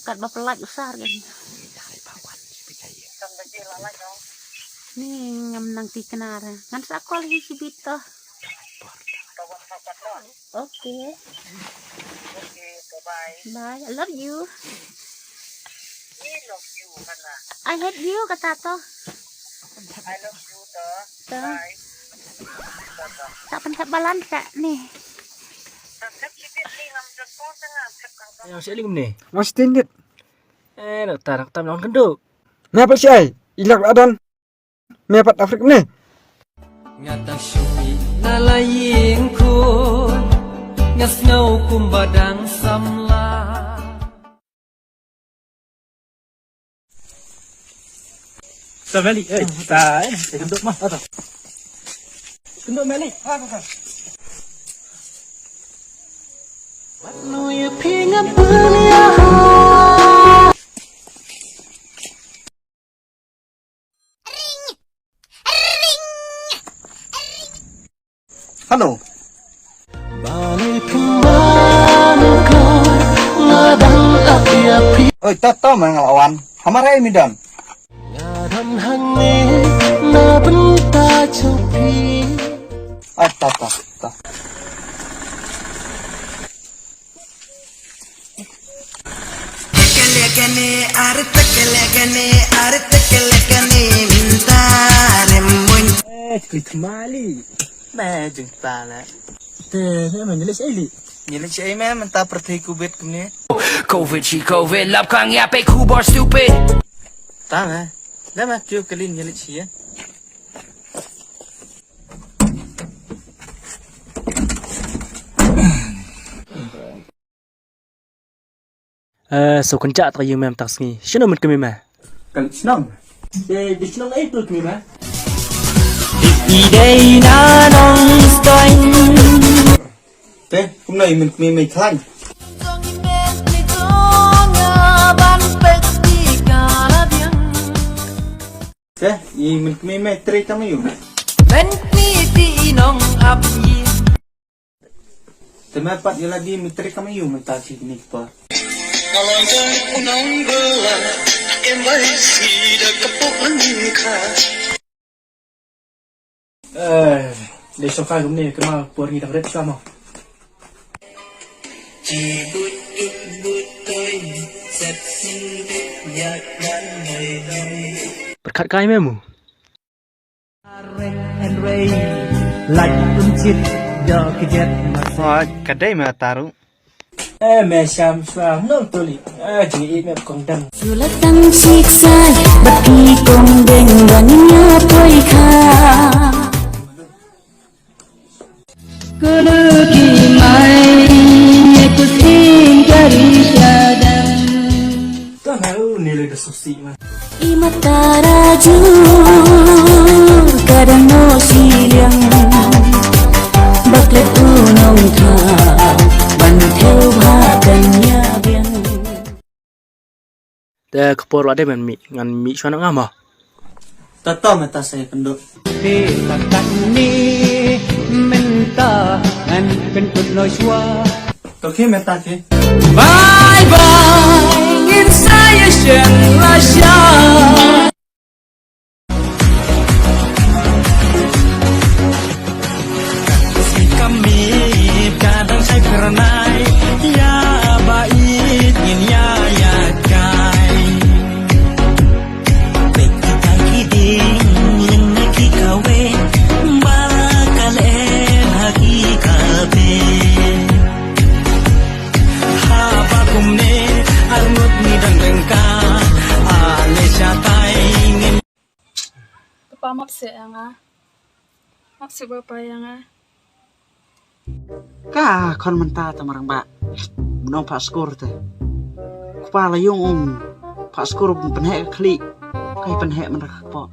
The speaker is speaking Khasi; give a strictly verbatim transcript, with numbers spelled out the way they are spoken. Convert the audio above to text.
Kat ba pynlait u sar kan. Ni ngam nang tikna ra. Ngan sa call hi shibit to. Okay. Bye. I love you. I hate you kata to. To. Ta pynthep balan ka ni. Yang sih lagi ni. Mas tindit. Eh, nak tarak tam lawan kendo. Napa sih ai? Ilak adan. Me pat Afrik ne. Nga tang shu ïohi na la ïing khun, nga sngew kumba dang samla. Ta Meli, eh, ta, eh, ta kynduh mah, ta. Kynduh Meli, ah, ta, ta. Wat nu ïa phi ngan pynïaid. Hello. Oi, to to ma nga la wan. Hamar ai mi don. Oi, to to to. Kane kane, arta kane kane, arta kane kane, mynta re muin. Eh, klik kembali. Ba jingpala. Te, te, man, nyelit ei li. Nyelit ei me, mynta pyrthei covid kumne. Covid shi covid, lap kang ya pe kubor stupid. Ta me. Dah ma kyu kelin nyelit shi ya. Eh, so kynjah tak ïa mem tak sngi. Shano men kmie me? Kan shnong. Dei, dei shnong ai tu kmie me? I dei na nong stoin. Te, kumno i men kmie me khlain? Te, i men kmie me trei kam ïa u. Men kmie ti i nong ap i. Te me pat ïa lade me trei kam ïa u mynta ki kine ki por. Eh, dei sngewkha kumne, kumne por ngi dang rit shuwa mo. Pyrkhat kai me mo. Hooid, ka dei me ta ruh. Eh, me sham shwa, nong tuli. Eh, jingïeit me kong dang. Shu la tang sik sai, bad ki kong deng ban ïa poi kha. Kulu ki mai, ku sing kari shadang. Ka me u ni le da susi ma. I mata ra jur ka dang noh shiliang. Ba klet u nongthaw ban thew bha kan ïa biang. Te ka por la dei ban mih, ngan mih shuwa noh nga mo. Ta to mynta sa ïakynduh. Te sa katne mynta ngan pynkut noh shuwa. To khie mynta khie. Bye bye, ngin sa ïashem lashai. Ka mih ka dang shai phyrnai, ïa ba ïeit ngin ïa ïaid kai. Peit kita ki dieng, ïeng na ki kawei, ba la ka leh ha ki kawei. Haba kumne, arngut ngi dang ryngkat, ale shatai ngin. Kpa map seh ïa nga. Map seh ba pa ïa nga. Ka khon mynta te marang ba. Mynong pha skur te. Kpa la yung ung. Pha skur pynheh ka khlieh. Kai pynheh mynta ka kpoh.